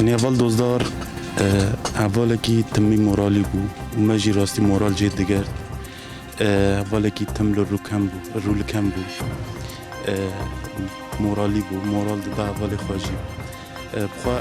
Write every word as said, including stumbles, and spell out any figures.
Yanî heval Dozdar, e, hevalekî timî moralî bû û me jî rastî moral jê digert. E, hevalekî tim li rû kem bû, rû li kem bû. E, moralî bû, moral dida hevalê xwe jî. E, bi xwe